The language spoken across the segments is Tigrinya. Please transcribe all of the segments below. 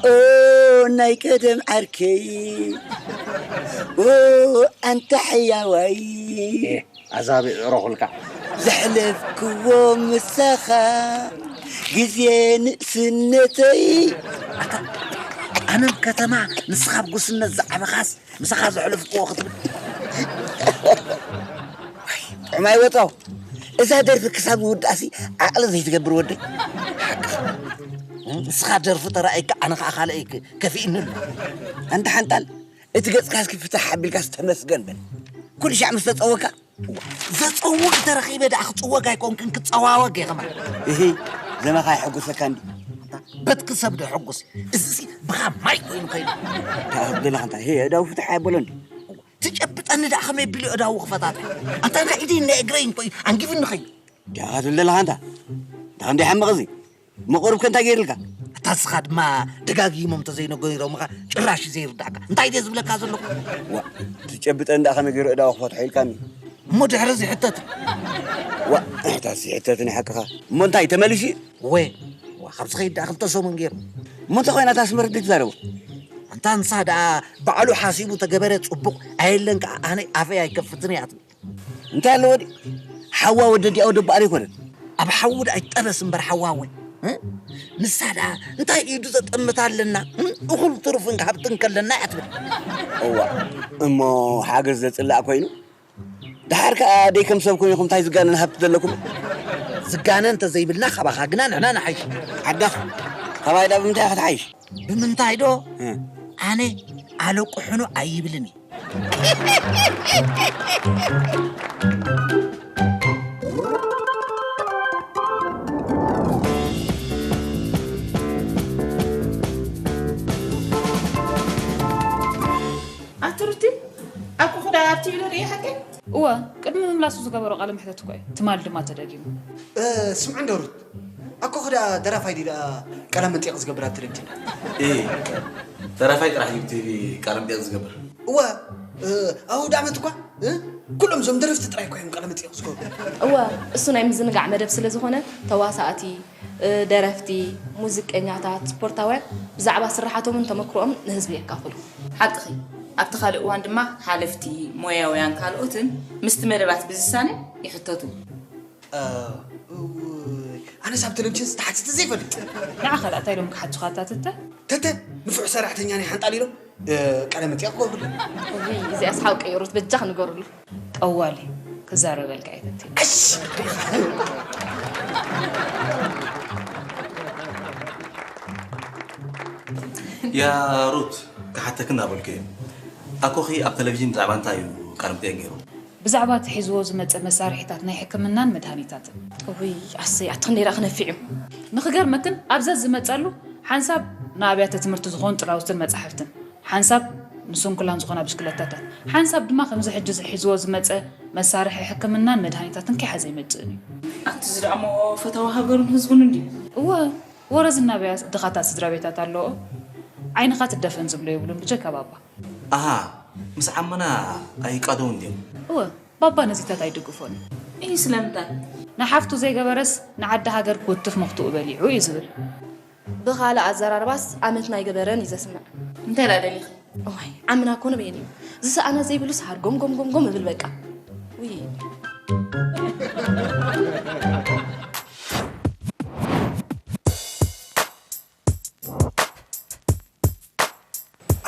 ኦ ናይ ቀደም ዓርከይ፣ ኦ ኣንታ ሕያዋይ፣ ኣዛብእ ረኹልካ። ዘሕለፍክዎ ምሳኻ ግዜ ንእስነተይ። ኣታ ኣነም ከተማ ንስኻ ኣብ ጉስነት ዝዓበኻስ ምሳኻ ዘሕለፍክዎ ክትብል። ጥዑማይ ወጣው፣ እዛ ደርፊ ክሳብ ዝውዳእሲ ዓቕሊ ዘይትገብር ወደይ። ሓቅኻ። ንስኻ ደርፊ ተራእይካ ኣነ ኸዓ ካልእ ከፊእኒ ኣሎ። ኣንታ ሓንጣል፣ እቲ ገጽካ እስኪ ፍትሕ ኣቢልካስ ተመስገን በል። ኩሉ ሻዕ ምስ ተጸወካ። ዘጸውግ ተረኺበ ደኣ ክጽወግ ኣይኮንክን፣ ክጸዋወግ እየ ከማን። እሂ፣ ዘመኻ ይሕጉሰካ እንዲ። በትኪ ሰብ ዶ ይሕጉስ? እዚሲ ብኻ ማይ ኮይኑ ከይዱ። እንታይ ክትብል ኣለኻ እንታይ? ሄ፣ ኣእዳው ፍትሕ ኣየበሎ እንዲ። ትጨብጠኒ ደኣ ከመይ ቢሉ ኣእዳዉ ክፈታትሕ? ኣንታ እንታይ ኢደይ ናይ እግረይ እንኮ እዩ ኣንጊፉኒ ከይዱ። እንታይ ክትብል ኣለኻ ኣንታ? እንታይ ክንደይ ሓምቕ እዚ? መቑርብ ከ እንታይ ገይርልካ? ኣታ ንስኻ ድማ ደጋጊሞም እንተዘይነገሮምኻ ጭራሽ እዩ ዘይርዳእካ። እንታይ ድየ ዝብለካ ዘለኹ? ዋ፣ ትጨብጠኒ ደኣ ከመይ ገይሩ ኣእዳዉ ክፈትሖ ኢልካኒ? እሞ ድሕሪ እዚ ሕተት። ዋ፣ እሕታስ ይሕተት ናይ ሓቅኻ። እሞ እንታይ ተመሊሱ እዩ? ወ፣ ዋ፣ ካብ ዝኸይድ ደኣ ክልተ ሰሙን ገይሩ። እሞ እንታይ ኮይና እታ ኣስመረት ዘይትዛረቦ? ኣንታ ንሳ ደኣ ባዕሉ ሓሲቡ ተገበረ ጽቡቕ፣ ኣየለን ከኣ ኣነ ኣፈይ ኣይከፍትን እያ ትብል። እንታይ ኣለዎ ድዩ? ሓዋ ወደዲኣ ወደ በኣል ኣይኮነን። ኣብ ሓዊ ደኣ ይጠበስ እምበር ሓዋ ወይ፣ እ? ንሳ ደኣ እንታይ ኢዱ ዘጠምት ኣለና፣ እ? እኹል ትሩፍን ሃብትን ከለና እያ ትብል። እዋ፣ እሞ ሓገዝ ዘጽላእ ኮይኑ? ደሓር ከኣ ደይ ከም ሰብ ኮይንኹም እንታይ ዝጋነን ሃብቲ ዘለኩም? ዝጋነ እንተዘይብልና ካባኻ ግና ንሕና ንሓይሽ። ዓዳኽ፣ ካባይ ደኣ ብምንታይ ኢኻ ትሓይሽ? ብምንታይ ዶ? እ። ኣነ ኣለቁ ሕኑ ኣይብልን እየ። ኣቲ ሩቲ፣ ኣኩኹ ደኣ ኣብ ቲቪ ንርኢ ሓቀይ? እወ፣ ቅድሚ ምምላሱ ዝገበሮ ቃለ መሕተት እኮ እዩ። ትማል ድማ ተደጊሙ። እ፣ ስምዒ እንዶ ሩት፣ ኣኮኹ ደኣ ደራፋይ ድዩ ደኣ ቃለ መጠይቕ ዝገብር ኣብ ቴሌቪዥን? እ፣ ደራፋይ ጥራሕ እዩ ቲቪ ቃለ መጠይቕ ዝገብር። እወ፣ እ፣ ኣውደ ዓመት እኳ፣ እ፣ ኩሎም እዞም ደረፍቲ ጥራይ እኮ እዮም ቃለ መጠይቕ ዝገብሩ። እወ፣ እሱ ናይ ምዝንጋዕ መደብ ስለ ዝኾነ፣ ተዋሳእቲ፣ እ፣ ደረፍቲ፣ ሙዚቀኛታት፣ ስፖርታውያን ብዛዕባ ስርሓቶምን ተመክሮኦምን ንህዝቢ የካፍሉ። ሓቅኺ። ኣብቲ ካልእ እዋን ድማ ሓለፍቲ፣ ሞያውያን ካልኦትን ምስቲ መደባት ብዝሳነ ይሕተቱ። እ፣ እውይ፣ ኣነስ ኣብ ቴሌቪዥን ዝተሓተተ ዘይፈልጥ። ንዓኻ ደኣ እንታይ ኢሎም ክሓቱኻ ኣታ ተተ? ተተ፣ ንፉዕ ሰራሕተኛ ናይ ሓንጣል ኢሎም፣ እ፣ ቃለ መጠይቕ ክገብሩለይ። እውይ፣ እዚኣስ ሓቂ እዩ ሩት፣ በጃኺ ንገሩሉ። ጠዋሊ፣ ክዛረበልካ እየ ተቲ። እሺ። ያ ሩት፣ ክሓተኪ እናበልኩ እየ። ኣኮኺ ኣብ ቴሌቪዥን ብዛዕባ እንታይ እዩ ቃለ መጠይቕ ገይሩ? ብዛዕባ እቲ ሒዝዎ ዝመጸ መሳርሒታት ናይ ሕክምናን መድሃኒታትን። እውይ ኣሰይ ኣቲ ክንደይ ደኣ ክነፍዕ እዩ። ንኽገርመክን ኣብዛ ዝመጸሉ ሓንሳብ ንኣብያተ ትምህርቲ ዝኾኑ ጥራውዝትን መጻሕፍትን፣ ሓንሳብ ንስንኩላን ዝኾና ብሽክለታታት፣ ሓንሳብ ድማ ከምዚ ሕጂ ሒዝዎ ዝመጸ መሳርሒ ሕክምናን መድሃኒታትን ከይሓዘ ኣይመጽእን እዩ። ኣቲ እዚ ደኣ እሞ ፈታዊ ሃገሩን ህዝቡን እንድዩ። እወ ወረ ዝናበያ ድኻታት ስድራ ቤታት ኣለዎ። ዓይንኻ ትደፈን ዝብሎ የብሉን ብጀካ ባባ። ኣሃ ምስ ዓመና ኣይቃደውን ድዮም? እወ ባባ ነዚታት ኣይድግፎን እዩ። እይ ስለምንታይ? ንሓፍቱ ዘይገበረስ ንዓዲ ሃገር ክውትፍ መኽትኡ በሊዑ እዩ ዝብል። ብኻልእ ኣዘራርባስ ኣመትና ኣይገበረን እዩ ዘስምዕ። እንታይ ደኣ ደሊኺ? እዋይ ዓምና ኮነ በየን እዩ ዝሰኣና ዘይብሉስ ሃር ጎም ጎም ጎም ጎም እብል በቃ። ውይ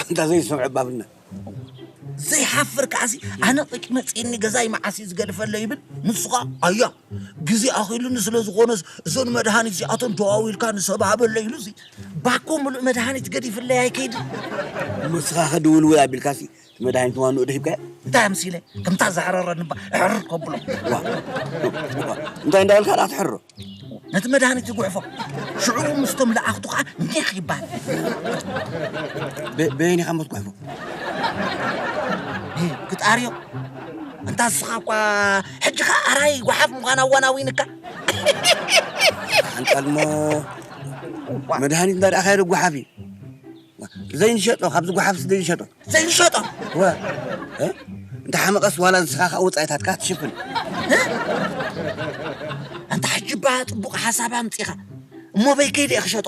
ኣንታ ዘይሰምዐ ባብና ዘይሓፍር ከዓሲ ኣነ ቂቂ መፅእኒ ገዛይ መዓስ እዩ ዝገድፈለ ይብል ንሱ ከዓ ኣያ ግዜ ኣኺሉኒ ስለ ዝኾነስ እዞን መድሃኒት እዚኣቶም ተዋዊልካ ንሰብ ሃበለ ኢሉሲ ባኮ ሙሉእ መድሃኒት ገዲፍለይ ኣይከይድን እሞ ንስኻ ከድውልውል ኣቢልካሲ እቲ መድሃኒት ዋንኡ ደሂብካዮ እንታይ ኣምሲለ ከምታ ዘሕረረኒ እባ ሕርር ከብሎ እንታይ እንዳበልካ ደኣ ትሕርሮ ነቲ መድሃኒት ይጉሕፎ። ሽዑ ምስቶም ለኣኽቱ ኸዓ ኒኽ ይበሃል። በየን ኢኻ እሞ ትጉሕፎ? ክጣርዮ። ኣንታ ንስኻ እኳ ሕጂ ኸዓ ኣራይ ጓሓፍ ምዃን ኣዋናዊንካ። ሓንጣል እሞ መድሃኒት እንዳርኣኻዮ ዶ ጓሓፍ እዩ? ዘይንሸጦ ካብዚ ጓሓፍስ ዘይንሸጦ ዘይንሸጦ ወ እንተ ሓመቐስ ዋላ ንስኻ ከዓ ወፃኢታትካ ትሽፍን ኣንታ ሕጂ ባ ፅቡቕ ሓሳብ ኣምፂኻ እሞ በይ ከይደ እየ ክሸጦ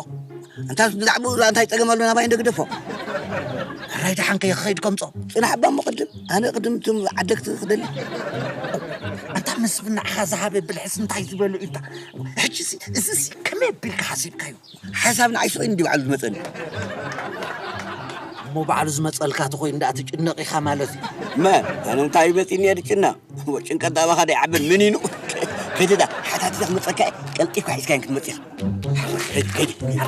እንታስ ብዛዕባኡ ራ እንታይ ፀገም ኣሎ ናባይ እንደግደፎ ሕራይ ደሓን ከይኽኸይድ ከምፆ ፅናሕ እባ እሞ ቅድም ኣነ ቅድም እትም ዓደግቲ ክደሊ ኣንታ መስፍን ንዓኻ ዝሃበ ብልሕስ እንታይ ዝበሉ ኢልታ ሕጂ እዚ ከመይ ኣቢልካ ሓሲብካዩ ሓሳብ ንዓይ ስቕ እንዲ ባዕሉ ዝመፀኒ እሞ ባዕሉ ዝመፀልካ ተኮይኑ ደኣ ትጭነቕ ኢኻ ማለት እዩ መ ኣነ እንታይ እዩ መፂኒ እየ ዝጭነቕ ጭንቀት ኣባኻ ዶ ይዓብን ምን ኢኑ ከይደ ዳ ሓታቲታ ክመፀካ እየ ቀልጢፍካ ሒዝካየን ክትመፅ ኢኻ ከይደ ከይደ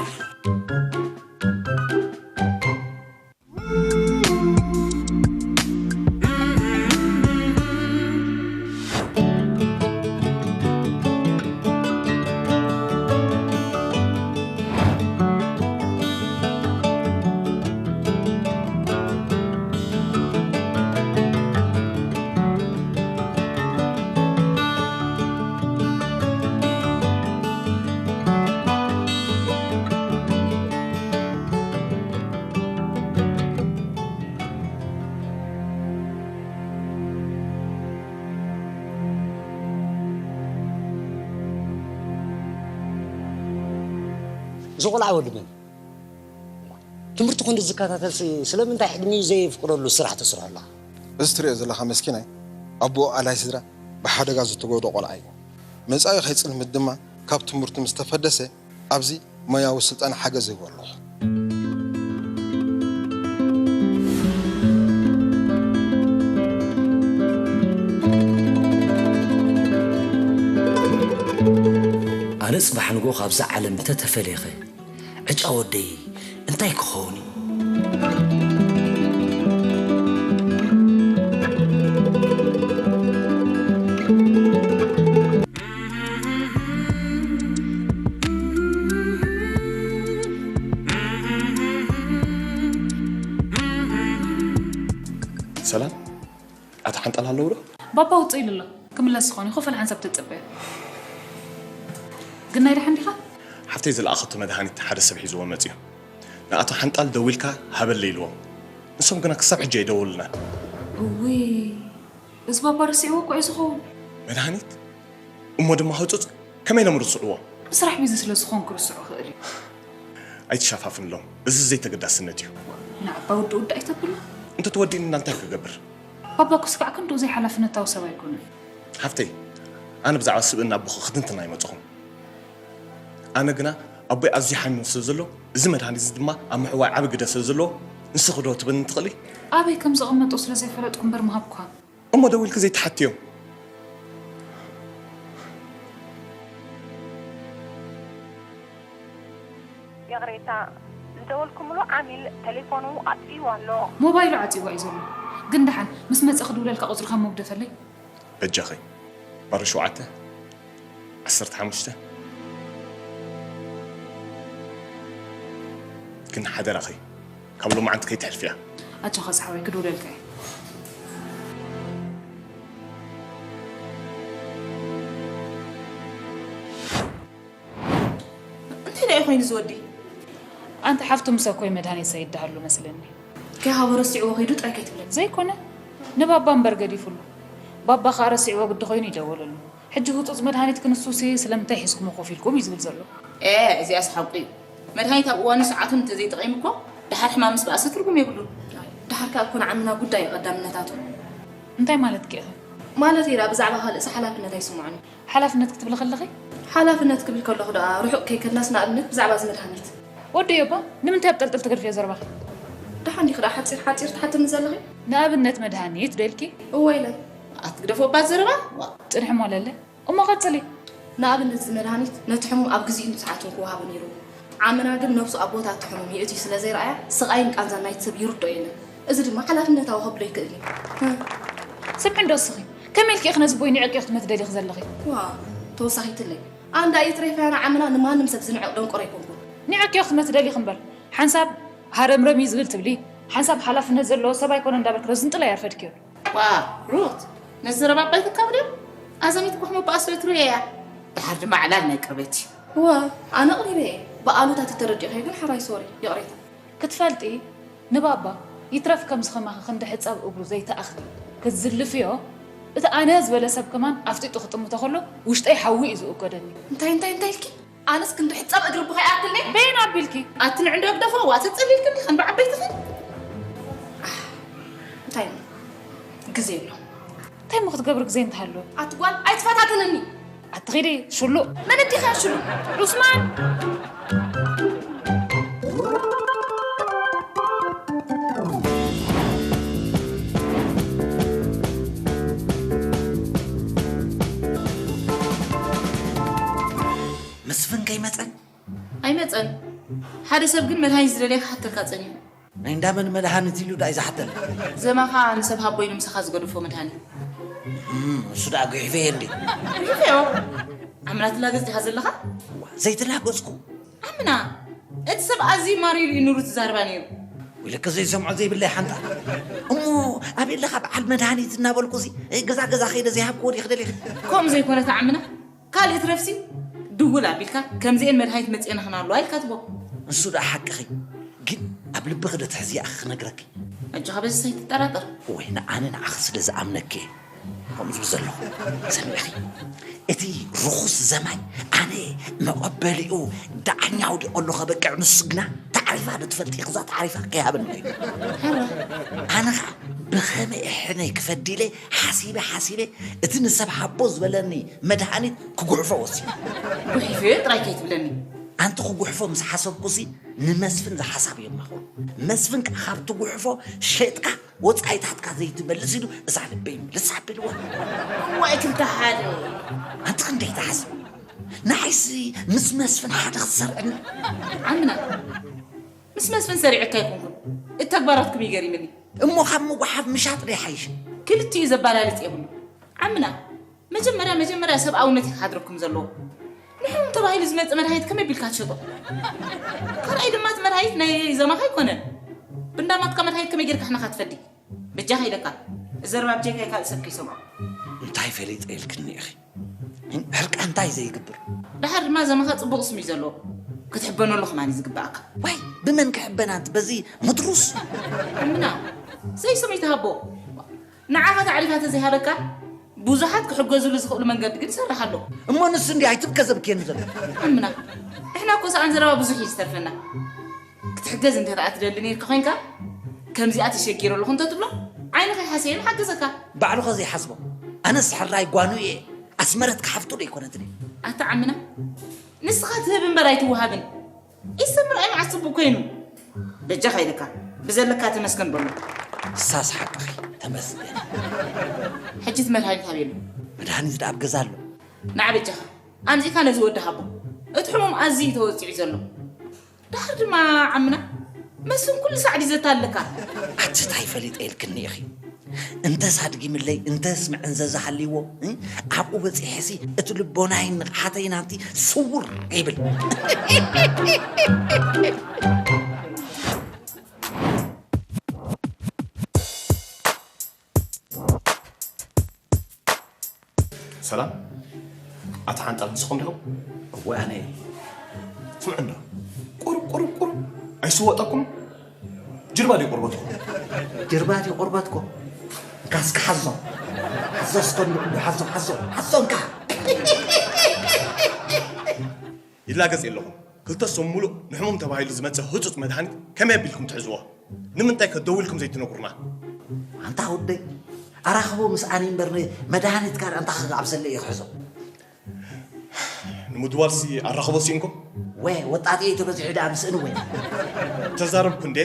እዚ ቆልዓ ወዲ መን እዩ? ትምህርቱ ክንዲ ዝከታተልሲ ስለምንታይ ዕድሚኡ ዘየፍቅደሉ ስራሕ ተስርሖ ኣለኻ? እዚ ትሪኦ ዘለኻ መስኪናይ ኣቦኡ ኣላይ ስድራ ብሓደጋ ዝተጎድኦ ቆልዓ እዩ። መጻኢኡ ከይጽልምት ድማ ካብ ትምህርቱ ምስ ተፈደሰ ኣብዚ ሞያዊ ስልጠና ሓገዝ እህቦ ኣለኹ። ኣነ ጽባሕ ንግሆ ካብዛ ዓለም እንተተፈልየኸ ዕጫ ወደይ እንታይ ክኸውን እዩ? ሰላም ኣቶ ሓንጣል ኣለዉ ዶ? ባባ ውፅእ ኢሉ ኣሎ። ክምለስ ዝኾነ ኮፈል ሓንሳብ ተጸበዮ። ግን ናይ ደሓን ዲኻ? ሓፍተይ ዝለኣኸቶ መድሃኒት ሓደ ሰብ ሒዝዎ መጺኡ። ንኣቶ ሓንጣል ደዊልካ ሃበለይ ኢልዎም። ንሶም ግና ክሳብ ሕጂ ኣይደወሉልናን። እውይ እዚ ባባ ረሲዕዎ እኮ እዩ ዝኸውን። መድሃኒት? እሞ ድማ ህጹጽ ከመይ ኢሎም ርስዕዎ? ብስራሕ ቢዚ ስለ ዝኾንኩ ርስዑ ይኽእል እዩ። ኣይትሸፋፍንሎም። እዚ ዘይተገዳስነት እዩ። ንዓባ ውዲ ውዲ ኣይተብሎ። እንተተወዲእኒ እንታይ ክገብር? ባባ ክስካዕ ክንድኡ ዘይሓላፍነታዊ ሰብ ኣይኮነን። ሓፍተይ ኣነ ብዛዕባ ስብእና ኣቦኺ ክትንትን ኣይመፅኹን። ኣነ ግና ኣቦይ ኣዝዩ ሓሚሙ ስለ ዘሎ እዚ መድሃኒት እዚ ድማ ኣብ ምሕዋይ ዓቢ ግደ ስለ ዘለዎ ንስኺ ዶ ትብልኒ ትኽእሊ? ኣበይ ከም ዘቐመጦ ስለ ዘይፈለጥኩ እምበር ምሃብኩኻ። እሞ ደዊልኪ ዘይትሓትዮም? ይቕሬታ ዝደወልኩምሉ ዓሚል ተሌፎኑ ኣጥፊእዎ ኣሎ። ሞባይሉ ዓጺዋ እዩ ዘሎ። ግን ደሓን ምስ መጸ ክድውለልካ ቁጽርኻ እሞ ግደፈለይ። በጃኺ። ባሮ ሸውዓተ፣ ዓሰርተ ሓሙሽተ። ግን ሓደራኺ፣ ካብ ሎማዓንቲ ከይትሕልፍያ። ኣጆኻ ዝሓወይ፣ ክድውለልካ እየ። እንታይ ደኣ ኮይኑ ዝወዲ? ኣንቲ ሓፍቱ ምስ ኣኮይ መድሃኒት ሰይድ ደሃሉ መስለኒ። ከይሃቦ ረሲዕዎ ከይዱ ጥራይ ከይትብለኒ። ዘይኮነ፣ ንባባ እምበር ገዲፉሉ። ባባ ከኣ ረሲዕዎ ግዲ ኮይኑ ይደወለሉ። ሕጂ ህጹጽ መድሃኒት ክንሱሲ ስለምንታይ ሒዝኩሞ ኮፍ ኢልኩም እዩ ዝብል ዘሎ። ኤ፣ እዚኣስ ሓቁ እዩ። መድሃኒት ኣብ እዋኑ ሰዓቱን እንተዘይጠቒሙ እኮ፣ ደሓር ሕማም ምስ በኣሰ ትርጉም የብሉን። ደሓር ከኣ እኮ ንዓምና ጉዳይ እዩ ቀዳምነታቱ። እንታይ ማለትኪ ኢኺ? ማለተይ ደኣ ብዛዕባ ካልእስ ሓላፍነት ኣይስምዖን እዩ። ሓላፍነት ክትብሊ ከለኺ? ሓላፍነት ክብል ከለኹ ደኣ ርሑቕ ከይከድናስ ንኣብነት ብዛዕባ እዚ መድሃኒት። ወደዮ እባ ንምንታይ ኣብ ጠልጥል ትገድፍዮ ዘረባኺ? ደሓን ዲኺ ደኣ ሓጺር ሓጺር ትሓትኒ ዘለኺ? ንኣብነት መድሃኒት ዶ ኢልኪ? እወ ኢለ። ኣትግደፎ እባ ዘረባ። ዋ። ጽንሒ እሞ ለለ። እሞ ቀጽሊ። ንኣብነት እዚ መድሃኒት ነቲ ሕሙም ኣብ ግዜኡን ሰዓቱን ክወሃቦ ነይርዎ። ዓምና ግን ነብሱ ኣብ ቦታ እቲ ሕሙም የእትዩ ስለ ዘይረኣያ ስቓይን ቃንዛን ናይቲ ሰብ ይርድኦ የለን። እዚ ድማ ሓላፍነታዊ ከብሎ ይክእል እዩ። ስምዒ እንዶ እስኺ፣ ከመይ ኢልኪ ኢኺ ነዚ ቦይ ንዕቅዮ ክትመቲ ደሊኺ ዘለኺ? ዋ፣ ተወሳኺትለይ። ኣንዳ እየ ትሬፋያና ዓምና ንማንም ሰብ ዝንዕቕ ደንቆሮ ኣይኮንኩን። ንዕቅዮ ክትመቲ ደሊኺ እምበር፣ ሓንሳብ ሃረምረም እዩ ዝብል ትብሊ፣ ሓንሳብ ሓላፍነት ዘለዎ ሰብ ኣይኮነ እንዳበልኪ ዶ ዝንጥላ ያርፈድክዮ? ዋ፣ ሩት፣ ነዚ ዘረባ ኣባይትካ ብድም ኣዘሚት ኮሕሞ በኣሶ ይትሩ እያ። ድሓር ድማ ዕላል ናይ ቅርበት እዩ። ዋ፣ ኣነ ኣቕሪበ እየ። ብኣሉታ ተተረዲእኸዮ ግን ሓራይ ሶሪ፣ ይቕሬታ። ክትፈልጢ፣ ንባባ ይትረፍ ከምዚ ከማኺ ክንዲ ሕጻብ እግሩ ዘይትኣኽሊ ክትዝልፍዮ፣ እቲ ኣነ ዝበለ ሰብ ከማን ኣፍጢጡ ክጥምቶ ከሎ ውሽጠይ ሓዊ እዩ ዝእጎደኒ። እንታይ፣ እንታይ፣ እንታይ ኢልኪ? ኣነስ ክንዲ ሕጻብ እግሪ ብኸይ ኣክልኒ? በየን ኣቢልኪ? ኣቲ ንዕንዶ ግደፎ፣ ዋ ተጸሊልክኒ፣ ከንዶ ዓበይትኽን። እንታይ እሞ? ግዜ ኣሎ። እንታይ እሞ ክትገብሪ ግዜ እንተሃለወ? ኣቲ ጓል፣ ኣይትፈታተንኒ። ኣቲ ኺዲ፣ ሽሉእ። መን እንዲኻ ሽሉእ? ዑስማን! መስፍን ከይመጸ? ኣይመጸን። ሓደ ሰብ ግን መድሃኒት ዝደልየ ክሓተካ ጸኒሑ። ናይ እንዳመን መድሃኒት ኢሉ ዳይ ዝሓተል? ዘማኻ ንሰብ ሃቦ ኢሉ ምሳኻ ዝገደፎ መድሃኒት። እም፣ እሱ ደኣ ጉሒፈ እንዲ። ጉሒፈዮ? ዓምና ትላገጽ ዲኻ ዘለኻ? ዋ፣ ዘይትላገጽኩ። ዓምና፣ እቲ ሰብ ኣዝዩ ማሪሩ እዩ ኑሩ ትዛርባ ነይሩ። ወይለከ ዘይሰምዖ ዘይብለይ ሓንታ። እሞ ኣበይ ኣለኻ በዓል መድሃኒት እናበልኩ እዚ ገዛ ገዛ ከይደ ዘይሃብክዎ ዲኺ ደሊኺ? ከምኡ ዘይኮነ ተዓምና፣ ካልእ ትረፍሲ ድውል ኣቢልካ ከምዚኤን መድሃኒት መጽኤናኽን ኣለዋ ኢልካ ትቦ። ንሱ ደኣ ሓቅኺ፣ ግን ኣብ ልብኺ ዶ ትሕዝያ ክነግረኪ። ኣጆኻ በዚስ ኣይትጠራጠር። ወይ ንኣነ ንዓኺ ስለ ዝኣምነኪ እየ ከምኡ ዝብል ዘለኹ። ሰሚዕኺ፣ እቲ ርኹስ ዘማይ ኣነ መቐበሊኡ ዳዕኛው ድዩ ኣሎ ከበቅዕ ንሱ ግና ታዕሪፋ ዶ ትፈልጢ? ክዛ ታዕሪፋ ከይሃበኒ ኮይኑ። ሕረ። ኣነ ኸዓ ብኸመይ ሕነይ ክፈዲለ ሓሲበ ሓሲበ እቲ ንሰብ ሃቦ ዝበለኒ መድሃኒት ክጉሕፎ ወሲነ። ጉሒፈዮ ጥራይ ከይትብለኒ። ኣንቲ ክጉሕፎ ምስ ሓሰብኩሲ ንመስፍን ዝሓሳብ የማኽሮ። መስፍን ከኣ ካብቲ ጉሕፎ ሸጥካ ወጻኢታትካ ዘይትመልስ ኢሉ እዛ ልበይ ምልስ ኣቢልዋ። እዋይ ክልተ ሓደ። ኣንቲ ክንደይ ትሓስብ? ንዓይሲ ምስ መስፍን ሓደ ክትሰርዕኒ። ዓምና፣ ምስ መስፍን ሰሪዐካ ኣይኮንኩን። እቲ ተግባራትኩም ይገሪምኒ። እሞ ካብ ምጉሓፍ ምሻጥ ዶ ይሓይሽ? ክልቲኡ ዘባላልጽ የብሉ። ዓምና፣ መጀመርያ መጀመርያ ሰብኣውነት እዩ ክሓድረኩም ዘለዎ። ንሕሙም ተባሂሉ ዝመጽእ መድሃኒት ከመይ ቢልካ ትሸጦ? ካልኣይ ድማ እቲ መድሃኒት ናይ ዘማኻ ኣይኮነን። ብንዳማትካ መድሃኒት ከመይ ጌርካ ሕነኻ ትፈዲ? በጃኻ ኢለካ፣ እዚ ዘረባ ብጀካይ ካልእ ሰብ ከይሰምዖ። እንታይ ፈሊጠ ኢልክኒ ኢኺ? ሕርቃ እንታይ ዘይገብር? ደሓር ድማ ዘማኻ ጽቡቕ ስም እዩ ዘለዎ። ክትሕበነሉ ከማን እዩ ዝግብኣካ። ዋይ፣ ብመን ክሕበን ኣንቲ በዚ ምድሩስ? እምና፣ ዘይስም ይትሃቦ። ንዓኻ ታዕሪፋ ተዘይሃበካ፣ ብዙሓት ክሕገዙሉ ዝኽእሉ መንገዲ ግን ይሰርሕ ኣሎ። እሞ ንሱ እንዲ ኣይትብከ ዘብክየኒ ዘሎ። እምና፣ ንሕና እኮ ሰኣን ዘረባ ብዙሕ እዩ ዝተርፈና። ክትሕገዝ እንተ ደኣ ትደሊ ነይርካ ኮይንካ፣ ከምዚኣ ተሸጊረ ኣለኹ እንተ ትብሎ፣ ዓይንኻ ይሓሰየ ምሓገዘካ። ባዕሉ ኸ ዘይሓስቦ? ኣነስ ሕራይ ጓኑ እየ። ኣስመረት ክሓፍጡ ዶ ኣይኮነትን እየ? ኣታ ዓምና፣ ንስኻ ትህብ እምበር ኣይትወሃብን። ኢሰብ ምርኣይ መዓስ ጽቡቕ ኮይኑ? በጃኻ ኢለካ፣ ብዘለካ ተመስገን በሎ። እሳስ ሓቅኺ፣ ተመስገን። ሕጂ እቲ መድሃኒት ኣበይ ኣሎ? መድሃኒት ደኣ ኣብ ገዛ ኣሎ። ንዓ በጃኻ፣ ኣምጺእካ ነዚ ወዲ ሃቦ። እቲ ሕሙም ኣዝዩ እዩ ተወጺዑ ዘሎ። ድሓር ድማ ዓምና፣ መስፍን ኩሉ ሳዕ ድዩ ዘታልለካ? ኣቲ ታይ ፈሊጠ ኢልክኒ ኢኺ? እንተስ ኣድጊምለይ፣ እንተስ መዐንዘዛ ሃልይዎ፣ እ? ኣብኡ በጺሐሲ እቲ ልቦናይን ንቕሓተይን ኣንቲ ስውር ይብል። ሰላም። ኣታ ሓንጣል ንስኹም ዲኹም? እወ ኣነ እየ። ስምዑ እንዶ። ቁሩብ ቁሩብ ቁሩብ ኣይስወጠኩም? ጅርባ ድዩ ቁርበትኩም? ጅርባ ድዩ ቁርበትኩም? እንካ እስከ ሓዞ። ሓዞ እስከ እንዶ እንዶ ሓዞ ሓዞ። ሓዞ እንካ። ይላገጽ የለኹም። ክልተ ሰሙን ሙሉእ ንሕሙም ተባሂሉ ዝመጽእ ህጹጽ መድሃኒት ከመይ ኣቢልኩም ትሕዝዎ? ንምንታይ ከ ደዊልኩም ዘይትነግሩና? ኣንታ ውደይ ኣራኽቦ ምስ ኣኒ እምበር መድሃኒትካ ደኣ እንታይ ክጋብዘለይ እየ ክሕዞ። ንምድዋልሲ ኣራኽቦ ስኢንኩም? ወ ወጣጥየይ ተበዚሑ ደኣ ምስእኒ ወይ። ተዛረብኩ እንዴ?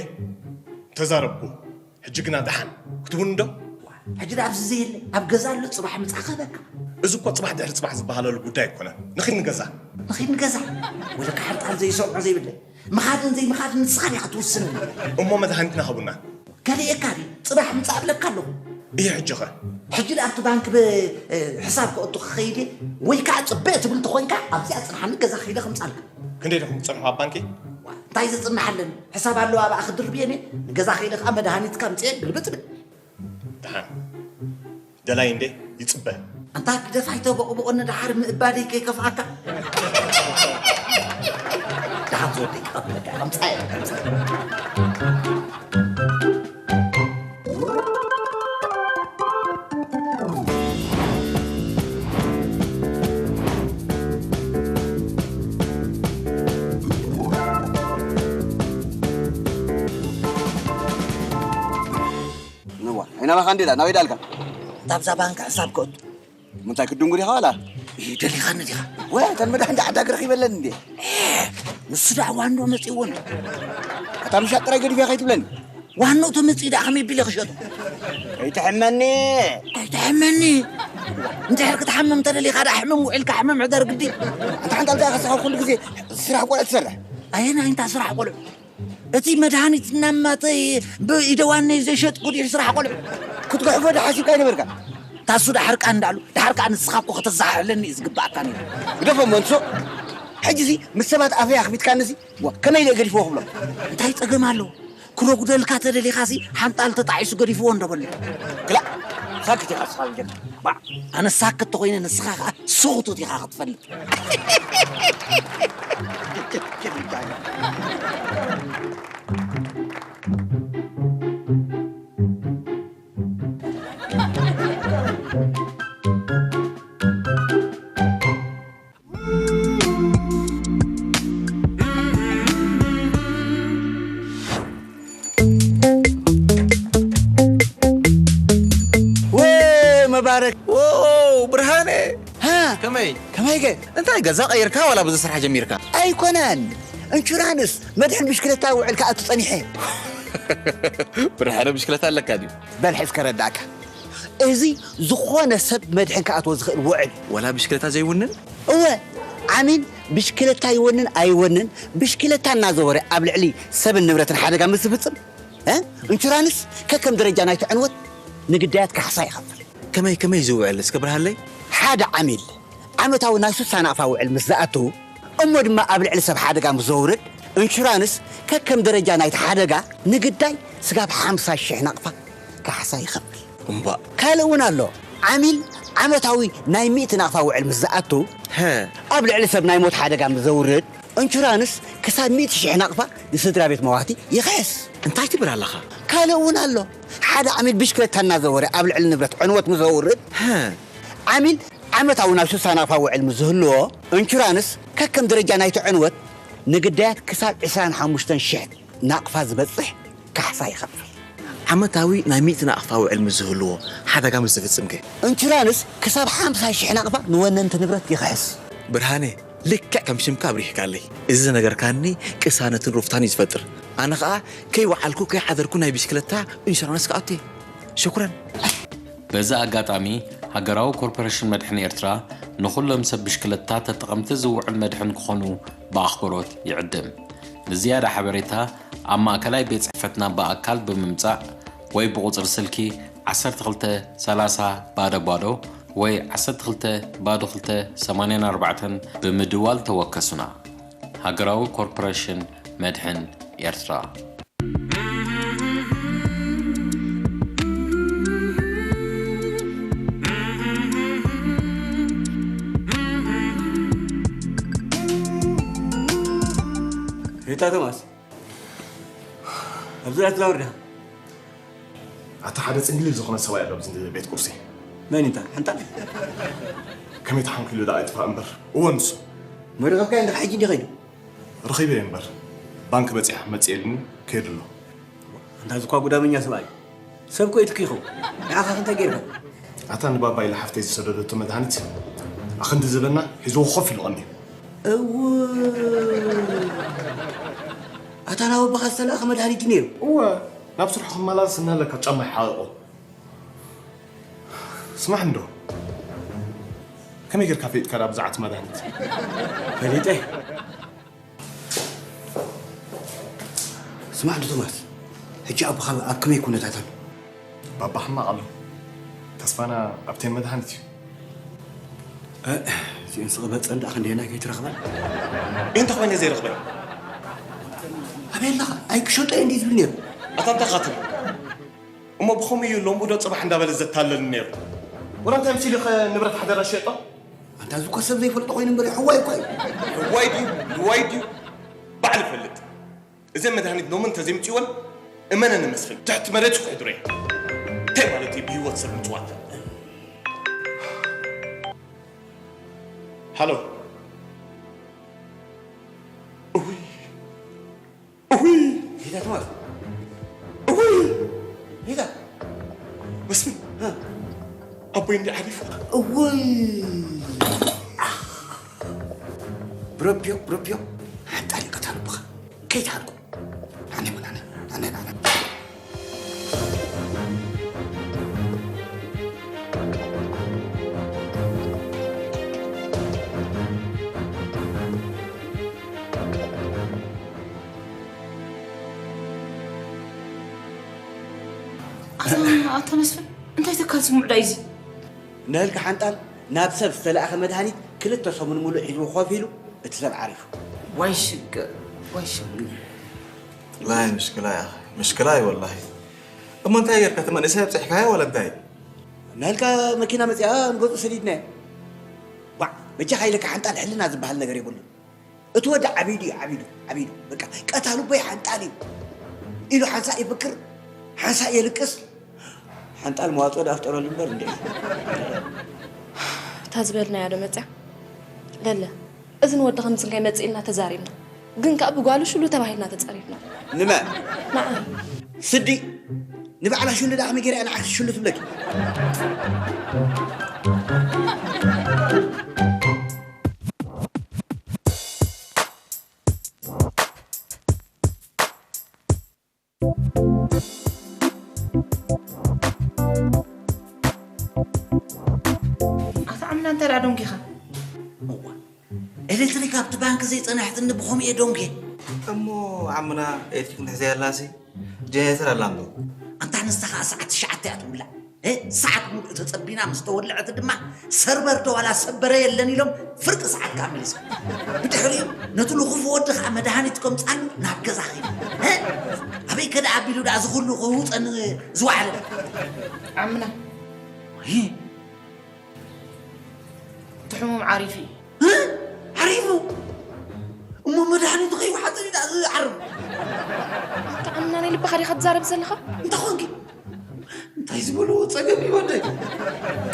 ተዛረብኩ። ሕጂ ግና ደሓን ክትብሉኒ ዶ? ሕጂ ደኣ ኣብዚ ዘየለ ኣብ ገዛ ኣሎ ጽባሕ ምጻእ ክህበካ። እዚ እኮ ጽባሕ ድሕሪ ጽባሕ ዝበሃለሉ ጉዳይ ኣይኮነን። ንኺድ ንገዛ። ንኺድ ንገዛ። ወለካ ሕርቃን ዘይሰምዖ ዘይብለይ። ምኻድን ዘይምኻድን ንስኻ ዲኻ ትውስን። እሞ መድሃኒትና ሃቡና። ከርእየካ ድዩ? ጽባሕ ምጻእ እብለካ ኣለኹ። እየ ሕጂ ኸ? ሕጂ ደኣ ኣብቲ ባንክ ብሕሳብ ከእቱ ክኸይድ እየ። ወይ ከዓ ጽበ ትብል ተኾይንካ ኣብዚኣ ጽንሓኒ ገዛ ከይደ ከምጻልካ። ክንደይ ዲኹም ትጸንሑ ኣብ ባንኪ? እንታይ ዝጽንሓለን? ሕሳብ ኣለዋ ኣብኣ ክድርብየን እየ። ንገዛ ከይደ ከዓ መድሃኒትካ ምጽኤ ግልብጥ ብል። ደሓን ደላይ እንዴ ይጽበ። ኣንታ ግደፍ ኣይተቦቕብቖኒ ደሓር ምእባደይ ከይከፍኣካ። ደሓን ዝወደይ ክቐብለካ ከምጻ ንዋ ኣይናባኻ እንዴ ናበይ ዳልካ? እታ ኣብዛ ባንክ ሕሳብ ከእቱ። ምንታይ ክድንጉር ኢኻ ዋላ? ደሊኻኒ ዲኻ? ወ ተን መድሕን ዳዕዳግ ረኺበለን እንዴ? ንሱ ደኣ ዋንዶ መጺእዎ እንዶ። ኣታ ምሻጥ ጥራይ ገዲፈ ከይትብለኒ። ዋንኡ ተመጺኡ ደኣ ከመይ ቢለ ክሸጦ? ከይትሕመኒ። ኣይትሕመኒ። እንድሕር ክትሓምም ተደሊኻ ደኣ ሕምም ውዒልካ ሕምም ሕደር ግዲ። ኣንታ ሓንጣል ደኣ ከስኻ ኩሉ ግዜ ስራሕ ቆልዑ ትሰርሕ። ኣየናይ እንታ ስራሕ ቆልዑ? እቲ መድሃኒት እናማተ ብኢደዋነይ ዘሸጥኩ ድዩ ስራሕ ቆልዑ? ክትጉሕፎ ዶ ሓሲብካ ኣይነበርካ? ታሱ ዳሕር ቃ እንዳሉ ዳሕር ቃ ንስኻ እኮ ከተዘሓሕለኒ እዩ ዝግባኣካ ነይሩ። ግደፎ መንሶ። ሕጂ እዚ ምስ ሰባት ኣፈይ ኣኽፊትካኒ እዚ ዋ፣ ከመይ ኢለ ገዲፍዎ ክብሎ? እንታይ ጸገም ኣለዎ? ክረጉደልካ ተደሊኻሲ ሓንጣል ተጣዒሱ ገዲፍዎ እንዶ በሎ። ክላእ ሳክት ኢኻ ንስኻ ዝጀካ። ባዕ። ኣነ ሳክት ተኾይነ ንስኻ ኸኣ ስኹቱት ኢኻ ክትፈልጥ። መባረክ ብርሃነ ከመይ ከመይ ገ እንታይ ገዛ ቀይርካ ዋላ ብዙ ስራሕ ጀሚርካ? ኣይኮነን እንሹራንስ መድሕን ብሽክለታ ውዕል ክኣቱ ጸኒሐ። ብርሃነ ብሽክለታ ኣለካ ድዩ? በል ሕዝ ከረዳእካ። እዚ ዝኾነ ሰብ መድሕን ክኣትዎ ዝኽእል ውዕል። ወላ ብሽክለታ ዘይውንን? እወ፣ ዓሚል ብሽክለታ ይወንን ኣይወንን ብሽክለታ እናዘወረ ኣብ ልዕሊ ሰብን ንብረትን ሓደጋ ምስ ዝፍጽም፣ እ? ኢንሹራንስ ከከም ደረጃ ናይቲ ዕንወት ንግዳያት ካሕሳ ይኸፍል። ከመይ ከመይ ዝውዕል እስከ ብርሃለይ? ሓደ ዓሚል ዓመታዊ ናይ ሱሳ ናቕፋ ውዕል ምስ ዝኣቱ፣ እሞ ድማ ኣብ ልዕሊ ሰብ ሓደጋ ምስ ዘውርድ፣ ኢንሹራንስ ከከም ደረጃ ናይቲ ሓደጋ ንግዳይ ስጋብ ሓምሳ ሽሕ ናቕፋ ካሕሳ ይኸፍል። እምባእ። ካልእ እውን ኣሎ። ዓሚል ዓመታዊ ናይ ሚእቲ ናቕፋ ውዕል ምስ ዝኣቱ፣ ሀ። ኣብ ልዕሊ ሰብ ናይ ሞት ሓደጋ ምስ ዘውርድ፣ ኢንሹራንስ ክሳብ ሚእቲ ሽሕ ናቕፋ ንስድራ ቤት መዋቲ ይኽሕስ። እንታይ ትብል ኣለኻ? ካልእ እውን ኣሎ። ሓደ ዓሚል ብሽክለታ እናዘወረ ኣብ ልዕሊ ንብረት ዕንወት ምስ ዘውርድ፣ ሀ። ዓሚል ዓመታዊ ናብ ሱሳ ናቕፋ ውዕል ምስ ዝህልዎ፣ ኢንሹራንስ ከከም ደረጃ ናይቲ ዕንወት ንግዳያት ክሳብ ዕስራን ሓሙሽተን ሽሕ ናቕፋ ዝበጽሕ ካሕሳ ይኸፍል። ዓመታዊ ናይ ሚእቲ ናቕፋ ውዕል ምስ ዝህልዎ ሓደጋ ምስ ዝፍጽም ከ? ኢንሹራንስ ክሳብ ሓምሳ ሽሕ ናቕፋ ንወነንቲ ንብረት ይኽሕስ። ብርሃነ፣ ልክዕ ከም ሽምካ ኣብሪህካለይ። እዚ ዝነገርካኒ ቅሳነትን ሩፍታን እዩ ዝፈጥር። ኣነ ኸኣ ከይወዓልኩ ከይሓደርኩ ናይ ብሽክለታ ኢንሹራንስ ክኣቱ እየ። ሽኩረን። በዚ ኣጋጣሚ ሃገራዊ ኮርፖሬሽን መድሕን ኤርትራ ንኹሎም ሰብ ብሽክለታ ተጠቐምቲ ዝውዕል መድሕን ክኾኑ ብኣኽብሮት ይዕድም። ንዝያዳ ሓበሬታ ኣብ ማእከላይ ቤት ጽሕፈትና ብኣካል ብምምጻእ ወይ ብቑጽሪ ስልኪ ዓሰርተ ክልተ ሰላሳ ባዶ ባዶ ወይ ዓሰርተ ክልተ ባዶ ክልተ ሰማንያን ኣርባዕተን ብምድዋል ተወከሱና። ሃገራዊ ኮርፖሬሽን መድሕን ኤርትራ። ሪታ ቶማስ፣ ኣብዚ እያ ትዛወር ዲኻ? ኣታ ሓደ ጽንግሊል ዝኾነ ሰብኣይ ኣሎ ኣብዚ ቤት ቁርሲ። መን እንታ? ሓንጣል? ከመይ ተሓንኪሉ ደኣ ኣይጥፋእ እምበር። እወ ንሱ። መሪቐብካዮ እንድሕር ሕጂ እንዲ ኸይዱ? ረኺበዮ እምበር። ባንክ በጺሐ ክመጽእ ኢሉኒ ከይዱ ኣሎ። ኣንታ እዚ እኳ ጉዳመኛ ሰብኣይ። ሰብ እኮ እዩ ትኪኹ። ንዓኻ ክንታይ ገይርካ? ኣታ ንባባ ኢላ ሓፍተይ ዝሰደደቶ መድሃኒት ኣኽንዲ ዝበና ሒዝዎ ኮፍ ኢሉ ቀንዩ። እው። ኣታ ናብ ኣቦኻ ዝተላእኸ መድሃኒት እዩ ነይሩ። እወ፣ ናብ ስርሑ ክመላለስ እናለካ ጫማ ይሓቕቖ። ስማዕ እንዶ፣ ከመይ ጌርካ ፈሊጥካ ደኣ ብዛዕባ እቲ መድሃኒት? ፈሊጠ። ስማዕ እንዶ ቶማስ፣ ሕጂ ኣቦኻ ኣብ ከመይ ኩነታት ኣሎ? ባባ ሕማቕ ኣሎ። ተስፋና ኣብተን መድሃኒት እዩ። እ፣ እዚአን ስቕ በል ጸንዳ ክንደየናይ ከይትረኽበን? እንተ ኾይነ ዘይረኽበን? ኣበይ ኣለኻ? ኣይክሸጦ እየ እንዲዩ ዝብል ነይሩ። ኣታ እንታይ ኢኻ ትብል? እሞ ብኸምኡ እዩ ሎምኡ ዶ ጽባሕ እንዳበለ ዘታለለኒ ነይሩ? ወላ እንታይ መሲሉ ኸ ንብረት ሓደራ ሸጦ? ኣንታ እዚ እኮ ሰብ ዘይፈልጦ ኮይኑ እምበር ሕዋይ እኮ እዩ። ሕዋይ ድዩ ልዋይ ድዩ ባዕሉ ይፈልጥ። እዘን መድሃኒት ሎሚ እንተዘይምፅእወን እመነኒ መስፍን ትሕቲ መሬት ክሕድሮ እየ። እንታይ ማለት እዩ ብህይወት ሰብ ምፅዋት? ሃሎ። እውይ። እውይ። ጌታ ትማል። እውይ። ጌታ። መስፍን። እ። ኣቦይ እንዲ ዓሪፉ። እውይ። ብረቢዮ፣ ብረቢዮ። ሓንጣል ይቀታልብኻ። ከይትሓልቁ። ኣነ ምን ኣነ፣ ኣነ፣ ኣነ። ኣታ፣ ኣታ መስፍን፣ እንታይ ተካል ስሙዕ ዳይ እዚ? ንህልኪ ሓንጣል ናብ ሰብ ዝተላእኸ መድሃኒት ክልተ ሰሙን ሙሉእ ሒዝዎ ኮፍ ኢሉ እቲ ሰብ ዓሪፉ። ዋይ ሽግር፣ ዋይ ሽግር። لا مشكلة يا أخي، مشكلة أي والله. እሞ እንታይ ጌርካ እቲ መንእሰይ ኣብፂሕካዮ ዋላ እንታይ? ንህልካ መኪና መፂኣ ንገፁ ሰዲድናዮ። ባዕ፣ በጃኻ ኢለካ ሓንጣል ሕልና ዝበሃል ነገር የብሉን። እቲ ወዲ ዓቢዱ እዩ፣ ዓቢዱ፣ ዓቢዱ። በቃ ቀታሊ ኣቦይ ሓንጣል እዩ ኢሉ ሓንሳእ ይፍክር፣ ሓንሳእ የልቅስ። ሓንጣል መዋፅኦ ደኣ ፍጠረሉ እምበር እንዴ። እታ ዝበልናያ ዶ መፅያ? ለለ፣ እዚ ንወዲ ከምዚ እንታይ መፅእ ኢልና ተዛሪብና። ግን ከኣ ብጓሉ ሽሉ ተባሂልና ተፀሪፍና። ንመን? ንዓይ። ስዲ ንባዕላ ሽሉ ደኣ ከመይ ገይራ እያ ንዓይ ሽሉ ትብለኪ? ኣታ ዓምና እንታይ ደኣ ደንጊኻ? እዋ ኤሌክትሪክ ኣብቲ ባንክ ዘይጸናሕትኒ ብኸምኡ እየ ደንጌ። እሞ ዓምና ኤሌክትሪክ እንድሕር ዘየላሲ ጀነሬተር ኣላ እንዶ? ኣንታ ንስኻ ሰዓት ትሽዓተ እያ ትውላዕ። እ፣ ሰዓት ሙሉእ ተጸቢና ምስ ተወልዐት ድማ ሰርቨር ዶ ዋላ ሰበረ የለን ኢሎም ፍርቂ ሰዓት ከኣ መሊሶም። ብድሕሪኡ ነቲ ልኹፍ ወዲ ከኣ መድሃኒት ከምጻሉ ናብ ገዛ ኸይዱ። እ፣ ኣበይ ከ ደኣ ኣቢሉ ደኣ እዚ ኩሉ ክህውጸኒ ዝወዓለ? ዓምና እ፣ እቲ ሕሙም ዓሪፉ እዩ። እ፣ ዓሪፉ? እሞ መድሃኒቱ ከይወሓጠ እዩ ደኣ ዝዓርፍ? ኣታ ዓምና ናይ ልብኻ ዲኻ ትዛረብ ዘለኻ? እንታይ ኾንኪ? እንታይ ዝበልዎ ጸገም እዩ ወደይ?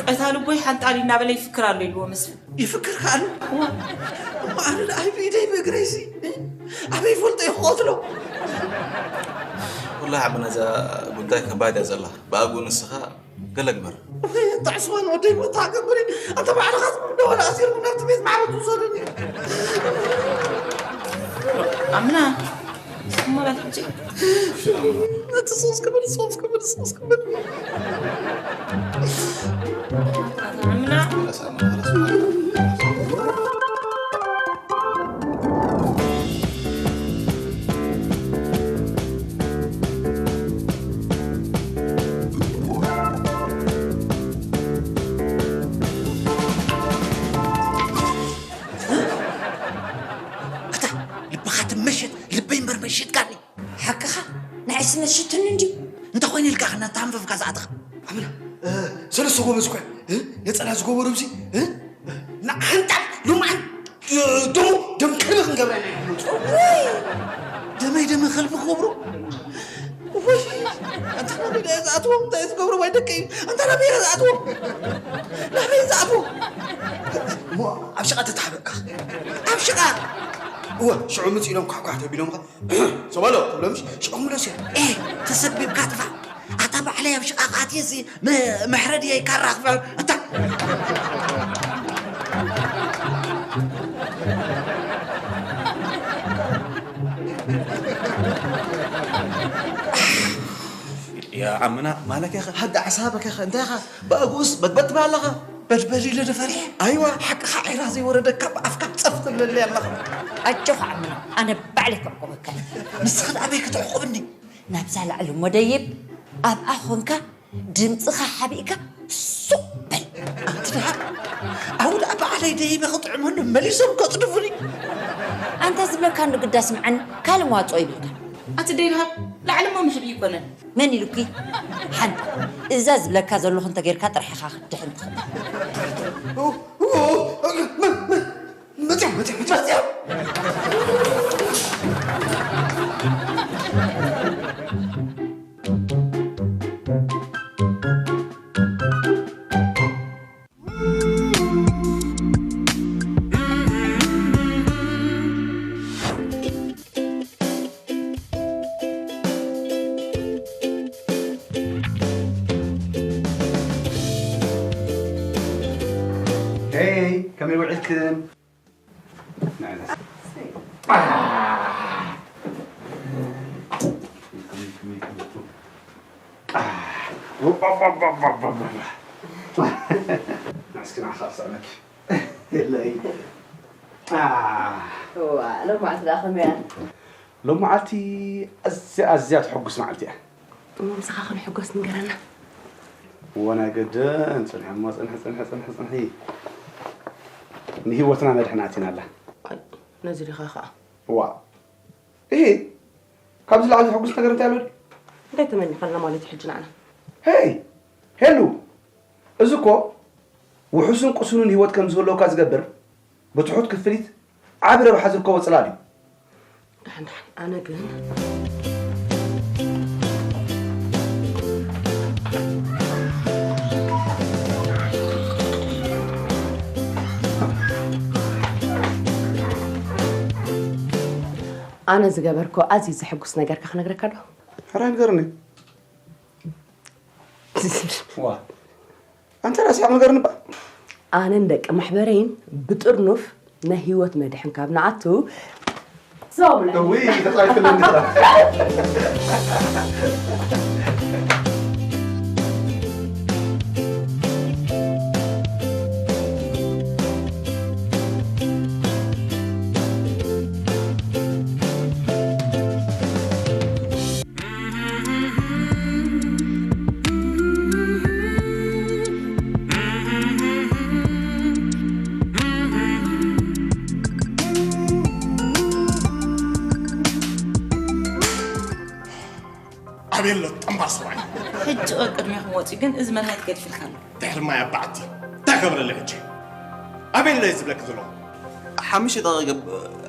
ቀታሊ ኣቦይ ሓንጣል እናበለ ይፍክር ኣሎ ኢልዎ መስፍን። ይፍክር ከኣሉ? እሞ ኣነ ደኣ ብኢደይ ብእግረይሲ ኣበይ ይፈልጦ እየ ክቐትሎ? ወላሂ ዓምና እዛ ጉዳይ ከባድ እያ ዘላ። ብኣግኡ ንስኻ ገለ ግበር። እንታይ ስዋን ወደይ ቦታ ገብሪ። ኣንተ ባዕልኻ ትምርዶ ወላ ኣሲርኩም ናብቲ ቤት ማዕረ ትውሰዱኒ። ኣምና እሞ በል ሕጂ። እቲ ሶስ ክብል፣ ሶስ ክብል፣ ሶስ ክብል። ኣምና ስነሽትን እንዲ እንታይ ኮይኑ ኢልካ ከና ታንፈፍካ ዝኣተኻ ኣምና ሰለስተ ጎበዝ እኮ ነፀላ ዝገበሩ ሲ ንሓንጣል ሉማዓን ደሞ ደም ከልቢ ክንገብራ ኢና ደመይ ደመ ከልቢ ክገብሩ ውይ፣ ኣንታ ናበይ ድየ ዝኣትዎም? እንታይ ዝገብሩ ወይ ደቀይ? ኣንታ ናበይ እየ ዝኣትዎም? ናበይ እየ ዝኣትዎም? እሞ ኣብ ሽቓ ተታሕበካ። ኣብ ሽቓ? እወ፣ ሽዑ ምጽእ ኢሎም ኳሕኳሕ ተቢሎምኻ። ሰባሎ፣ ትብሎም ሽዑ ምለስ እያ። ኤ፣ ተሰቢብካ ጥፋ። ኣታ ባዕለይ ኣብ ሽቓ ክኣትየሲ፣ ም-፣ መሕረዲ እየ ይካራ ክፍዕል። ኣታ። ያ ዓምና ማለከ ኸ ሃዳ ሓሳበከ ኸ እንታይ ኸ ባእጉስ በግበጥ ባለኸ በድበድ ኢለ ደፈሪሐ ኣይዋ ሓቅኻ ዒራ ዘይወረደካ ብኣፍካ ጸፍ ትብለለይ ኣለኻ ኣጆኻ ዓምና ኣነ ባዕለይ ከዕቁበካ ንስኻ ኣበይ ክትዕቁብኒ ናብዛ ላዕሊ ሞደይብ ኣብኣ ኾንካ ድምፅኻ ሓቢእካ ሱቕ በል ኣንቲ ደሃብ ኣብኡ ደኣ በዓለይ ደይበ ክጥዕመሉ መሊሶም ከፅድፉኒ ኣንታ ዝብለካ ንግዳ ስምዓኒ ካልእ መዋፅኦ ይብልካ ኣቲ ደይበ ላዕሊ ሞ ምሕቢ ይኮነን መን ኢሉኪ ሓንቲ እዛ ዝብለካ ዘለኹ እንተጌርካ ጥራሕ ኢኻ ክትድሕን ትኽእል መፅኦም መፅኦም መፅኦም Hey, ከመይ ውዒልክን? ሎማዓልቲ ደኣ ከመያ ሎማዓልቲ ኣዝያ ኣዝያ ትሕጉስ መዓልቲ እያ ምሳኻ ክንሕጎስ ንገረና እወ ናይ ገድን ፅንሒ እሞ ፅንሒ ፅንሒ ፅንሒ ፅንሒ ንሂወትና መድሕን ኣቲና ኣላ ነዚ ዲኻ ከዓ እዋ እሂ ካብዚ ላዕሊ ዝሕጉስ ነገር እንታይ ኣሎ ድዩ እንታይ ተመኒኻልና ማለት እዩ ሕጂ ንዓና ሄይ ሄሉ እዚ እኮ ውሑስን ቅሱንን ሂወት ከም ዝህልወካ ዝገብር ብትሑት ክፍሊት ዓቢ ረብሓ ዝርከቦ ጽላል እዩ። ደሓን ደሓን ኣነ ግን ኣነ ዝገበርኮ ኣዝዩ ዘሐጉስ ነገርካ ክነግረካ ዶ? ሕራይ ንገርኒ። ዋ ኣንተ ራስኻ ነገር ንባ ኣነን ደቂ ማሕበረይን ብጥርኑፍ ናይ ህይወት መድሕን ካብ ንኣቱ እውይ ተጻይፍለኒ ጥራሕ ኣበይ ኣሎ ጠንባር ሰብኣይ? ሕጂ ቅድሜኹም ወፂኡ ግን እዚ መድሃኒት ገዲፍልካ ኣሎ። ድሕሪ ማይ ኣብ በዓቲ እንታይ ከብረለ ሕጂ? ኣበይ ኣሎ ዝብለኪ ዘለኹ? ሓሙሽተ ደቂቕ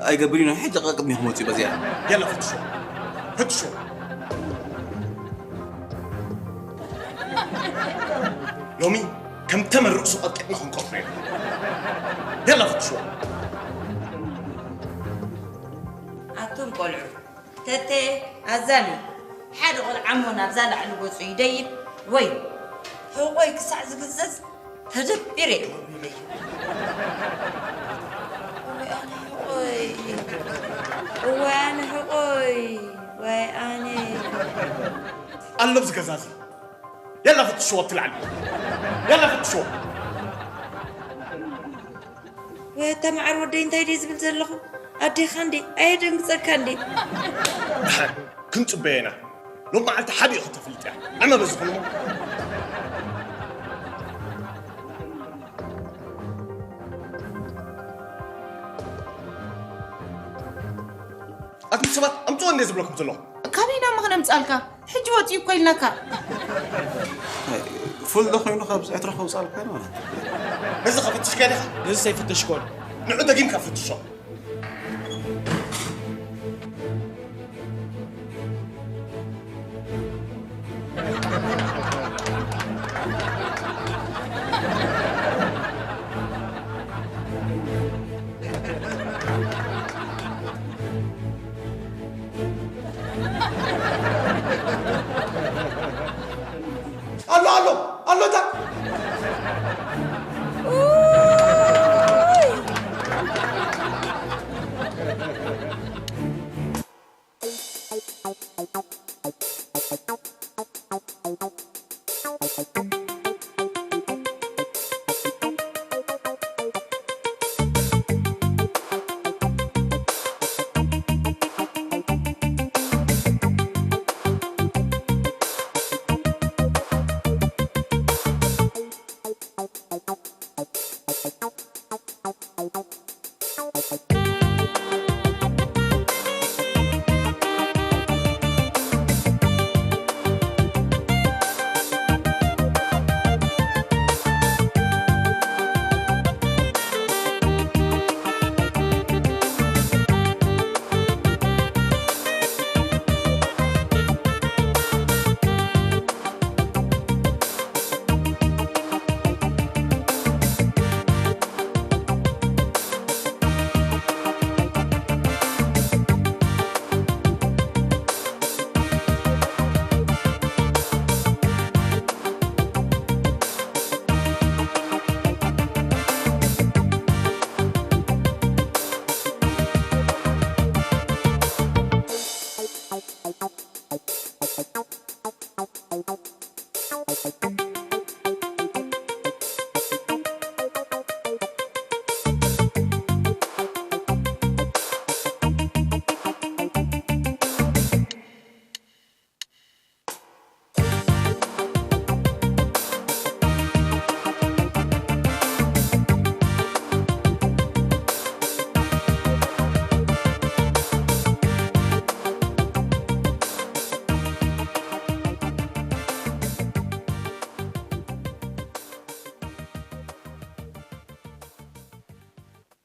ኣይገብር እዩ ሕጂ ደቂቕ ቅድሜኹም ወፂኡ በዚኣ። የለ ፍትሾ ፍትሾ ሎሚ ከም ተመን ርእሱ ቀጥቂጥና ክንቆርፎ ኢና። የላ ፍትሽዋ። ኣቱም ቆልዑ፣ ተቴ ኣዛኒ ሓደ ቆልዓ እሞ ናብዛ ላዕሊ ገጹ ይደይብ ወይ ሕቖይ ክሳዕ ዝግዘዝ ተደቢረ እየ ወሪደዮ። እዋይ ኣነ ሕቖይ፣ እዋይ ኣነ ሕቖይ፣ ዋይ ኣነ። ኣሎ ኣብዚ ገዛ እዚ የላ ፍትሽዎ ኣብቲ ላዕሊ የላ ፍትሽዎ ወይ ኣታ መዓር ወደይ እንታይ ድየ ዝብል ዘለኹ ኣዴኻ እንዴ ኣየደንግፀካ እንዴ ክንፅበየ ኢና ሎም መዓልቲ ሓቢኡ ከተፍልጥ እያ ዕመ በዝኹም ኣቱም ሰባት ኣምፅኦ እንዴ ዝብለኩም ዘለኹ ካበይና ምኽነ ኣምጻልካ ሕጂ ወጺኡ እኮ ኢልናካ። ፉል ዶ ኮይኑ ካብ ዕትሮ ከውፃልካ ማለት። ነዚ ከፍትሽ ከዲኻ ነዚ ዘይፍትሽ ኮን ንዑ ደጊምካ ፍትሾ። ኣሎ ኣሎ ኣሎ እታ